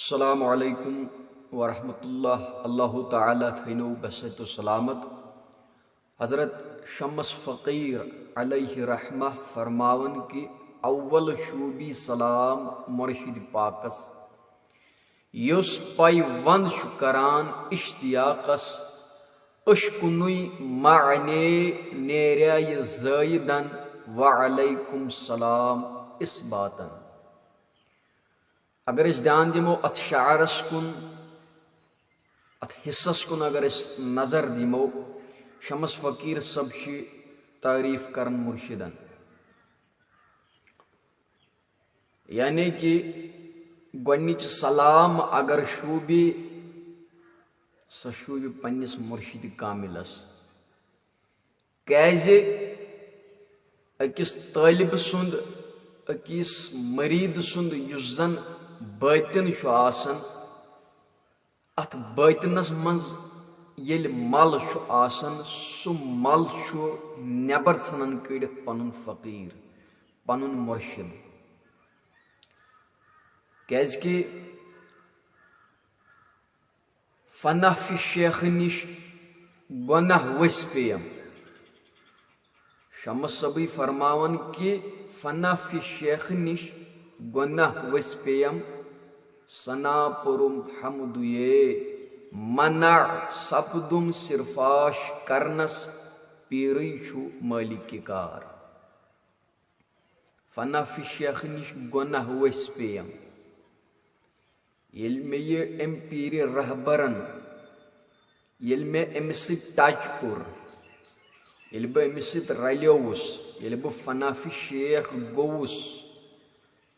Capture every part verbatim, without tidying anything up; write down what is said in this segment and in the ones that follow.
السلام علیکم ورحمۃ اللہ۔ اللہ تعالیٰ تھٲینو بصحت و سلامت۔ حضرت شمس فقیر علیہ رحمہ فرماون کہ اول شوبی سلام مرشد پاکس، یُس پے وند چھُ کران اشتیاقس، اشکنُے معنی نیریا یہ زٲیدن وعلیکم سلام اثباتن۔ اگر أسۍ دھیان دِمو اتھ شعرس کُن، اتھ حصس کُن اگر أسۍ نظر دِمو، شمس فقیر صٲب چھِ تعریف کران مرشدن۔ یعنی کہ گۄڈنِچ سلام اگر شوٗبہِ، سۄ شوٗبہِ پننِس مرشد کاملس۔ کیازِ أکِس طٲلب سُنٛد، أکِس مریٖد سُنٛد یُس زن بٲطن چھُ آسان، اتھ بٲطنس منٛز ییٚلہِ مل چھُ آسان، سُہ مل چھُ نٮ۪بر ژھٕنان کٔڑِتھ پنُن فقیٖر، پنُن مرشد۔ کیازِ کہِ فنا فی شیخ نِش گۄناہ ؤسۍ پیٚیم۔ شمس صٲبٕے فرماوان کہ فنا فی شیخ نِش گۄناہ ؤسۍ پیٚیم، ثنا پوٚرُم حمدُیے، منع سپدُم صرفاش کرنس، پیٖرٕے چھُ مٲلِکِ کار۔ فنا فی شیخ نِش گۄناہ ؤسۍ پیٚیم۔ ییٚلہِ مےٚ یہِ أمۍ پیٖرِ رہبرن، ییٚلہِ مےٚ أمِس سۭتۍ ٹچ کوٚر، ییٚلہِ بہٕ أمِس سۭتۍ رلیووُس، ییٚلہِ بہٕ فنا فی شیخ گوٚوُس،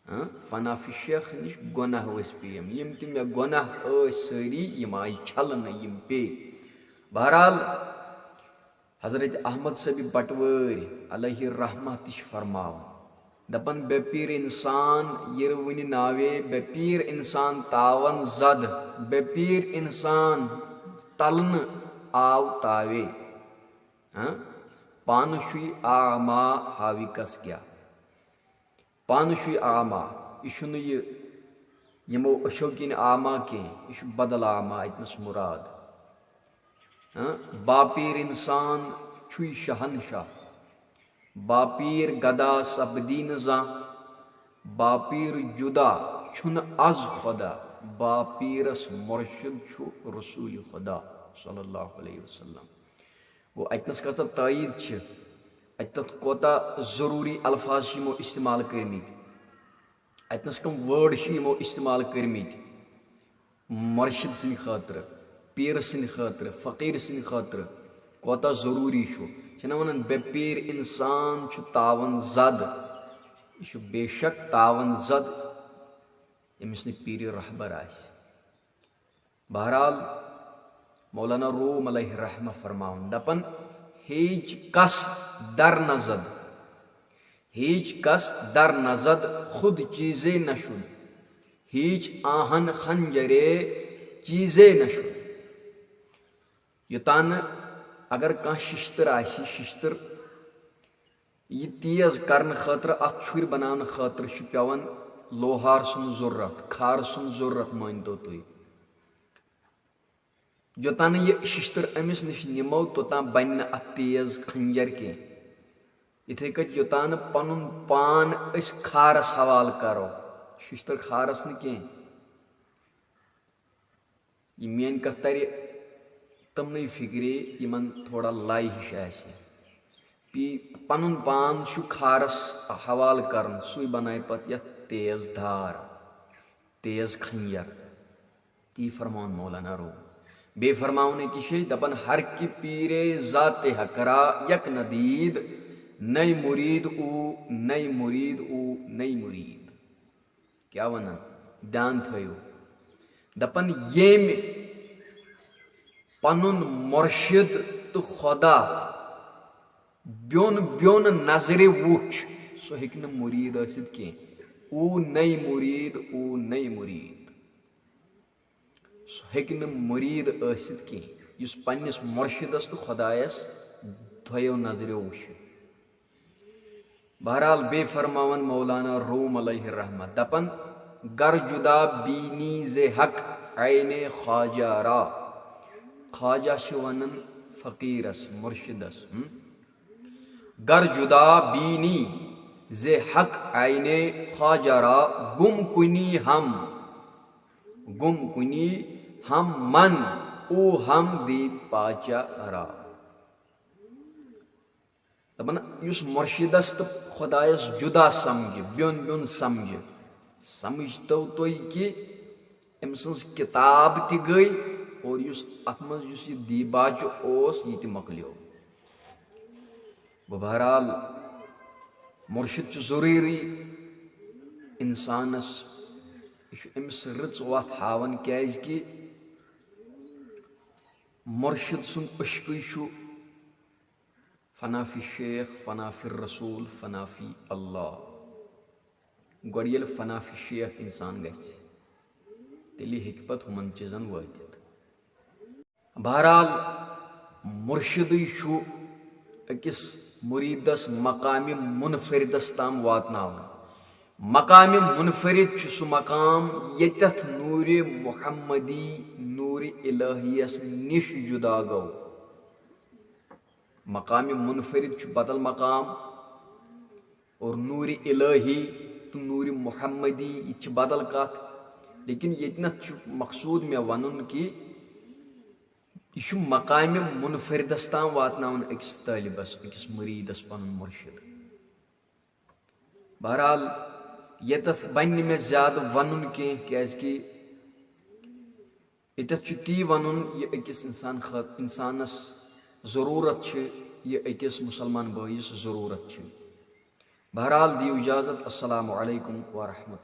ہاں، فنا فی شیخ نِش گۄناہ ؤسۍ پیٚیِم۔ یِم تہِ مےٚ گۄناہ ٲسۍ سٲری، یِم آیہِ چھلنہٕ، یِم پیٚیہِ۔ بہرحال، حضرت احمد صٲبِ بٹوٲرۍ علیہ رحمہ تہِ چھِ فرماوان، دپان، بے پیٖر انسان یِرٕ وُنہِ ناوے، بے پیٖر انسان تاون زد، بے پیٖر انسان تلنہٕ آو تاوے۔ ہاں؟ پانہٕ چھُے اعمیٰ، ہاوِ کس کیٛاہ؟ پانہٕ چھُے اعمیٰ، یہِ چھُنہٕ یہِ یِمو أچھو کِنۍ اعمیٰ کینٛہہ، یہِ چھُ بدل اعمیٰ اتنس مُراد۔ ہاں؟ باپیٖر انسان چھُے شہنشاہ، باپیٖر گدا سپدی نہٕ زانٛہہ، باپیٖر جدا چھُنہٕ از خدا، باپیٖرس مرشد چھُ رسول خدا صلی اللہ علیہ وسلم۔ گوٚو، اتنس کۭژاہ تٲییٖد چھِ، اتنس کوتاہ ضروٗری الفاظ چھِ یِمو استعمال کٔرمٕتۍ، اتنس کم word چھِ یِمو استعمال کٔرمٕتۍ مرشد سٕنٛدِ خٲطرٕ، پیٖر سٕنٛدِ خٲطرٕ، فقیٖر سٕنٛدِ خٲطرٕ کوتاہ ضروٗری چھُ۔ چھِنہ ونان، بے پیٖر انسان چھُ تاون زد، یہِ چھُ بے شک تاون زد، ییٚمِس نہٕ پیٖرِ رہبر آسہِ۔ بہرحال، مولانا روم علیہ رحمہ فرماوان، دپان، ہیچ کس در نزد، ہیچ کس در نزد خود چیزے نشد، ہیچ آہن خنجرے چیزے نشد۔ یوٚتانۍ اگر کانٛہہ ششتٕر آسہِ، ششتٕر یہِ تیز کرنہٕ خٲطرٕ، اتھ چھُرۍ بناونہٕ خٲطرٕ چھُ پٮ۪وان لوہار سُنٛد ضروٗرت، کھار سُنٛد ضروٗرت مٲنۍتو تُہۍ۔ یوٚتانۍ یہِ ششتٕر أمِس نِش نِمو، توٚتام بنہِ نہٕ اتھ تیز خنجر کینٛہہ۔ یِتھے کٔنۍ یوٚتانۍ پنُن پان أسۍ کھارس حوالہٕ کرو، ششتٕر کھارس نہٕ کینٛہہ، یہِ میٲنۍ کتھ ترِ تِمنٕے فکرِ، یِمن تھوڑا لے ہِش آسہِ۔ پی-، پنُن پان چھُ کھارس حوالہٕ کرُن، سُے بنایہِ پتہٕ یتھ تیز دھار، تیز خنجر۔ تی فرماوان مولانا روم۔ بیٚیہِ فرماوان أکِس جایہِ، دپان، ہر کہ پیرے ذات حق را یک ندید، نئے مرید او، نئے مرید او، نئے مرید۔ کیٛاہ ونان؟ دھیان تھٲیِو۔ دپان، ییٚمۍ پنُن مرشد تہٕ خدا بیوٚن بیوٚن نظرِ وُچھ، سُہ ہیٚکہِ نہٕ مُریٖد ٲسِتھ کینٛہہ۔ او نٔے مُریٖد، او نٔے مُریٖد۔ سُہ ہیٚکہِ نہٕ مُریٖد ٲسِتھ کینٛہہ، یُس پننِس مرشدس تہٕ خدایس دۄیو نظریو وٕچھِ۔ بہرحال، بیٚیہِ فرماوان مولانا روم علیہ رحمہ، دپان، گر جدا بینی ز حق عین خواجہ را۔ خواجہ چھِ ونان فقیرس، مرشدس۔ ہم؟ گر جدا بینی ز حق عین خواجہ را، گم کنی ہم، گم کنی ہم من او ہم دی پاچہ را۔ دپان، یُس مرشدس تہٕ خۄدایس جدا سمجھِ، بیوٚن بیوٚن سمجھِ، سمجھتو تُہۍ کہِ أمۍ سٕنٛز کِتاب تہِ گٔے اور یُس اتھ منٛز یُس یہِ دیٖباچہِ اوس، یہِ تہِ مۄکلیو۔ گوٚو، بہرحال، مرشد چھُ ضروٗری انسانس، یہِ چھُ أمِس رٕژ وتھ ہاوان، کیازِ کہِ مرشد سُنٛد عشقٕے چھُ فنا فی شیخ، فنا فی رسول، فنا فی اللہ۔ گۄڈٕ ییٚلہِ فنا فی شیخ انسان گژھِ، تیٚلہِ ہیٚکہِ پتہٕ ہُمن چیٖزن وٲتِتھ۔ بہرحال، مرشدٕے چھُ أکِس مُریٖدس مقامِ منفردس تام واتناوان۔ مقامِ منفرد چھُ سُہ مقام، ییٚتٮ۪تھ نوٗرِ محمدی، نوٗرِ الہیس نِش جدا گوٚو۔ مقامِ منفرد چھُ بدل مقام، اور نوٗرِ الہی تہٕ نوٗرِ محمدی، یہِ چھِ بدل کتھ۔ لیکن ییٚتنَتھ چھُ مقصوٗد مےٚ ونُن کہِ یہِ چھُ مقامِ منفردس تام واتناوان أکِس طٲلبس، أکِس مُریٖدس پنُن مُرشِد۔ بہرحال، ییٚتٮ۪تھ بنہِ نہٕ مےٚ زیادٕ ونُن کینٛہہ، کیازِ کہِ ییٚتٮ۪تھ چھُ تی ونُن، یہِ أکِس انسان خٲط-، انسانس ضروٗرت چھِ، یہِ أکِس مُسلمان بٲیِس ضروٗرت چھِ۔ بہرحال، دِیِو اجازت۔ السلام علیکم ورحمۃ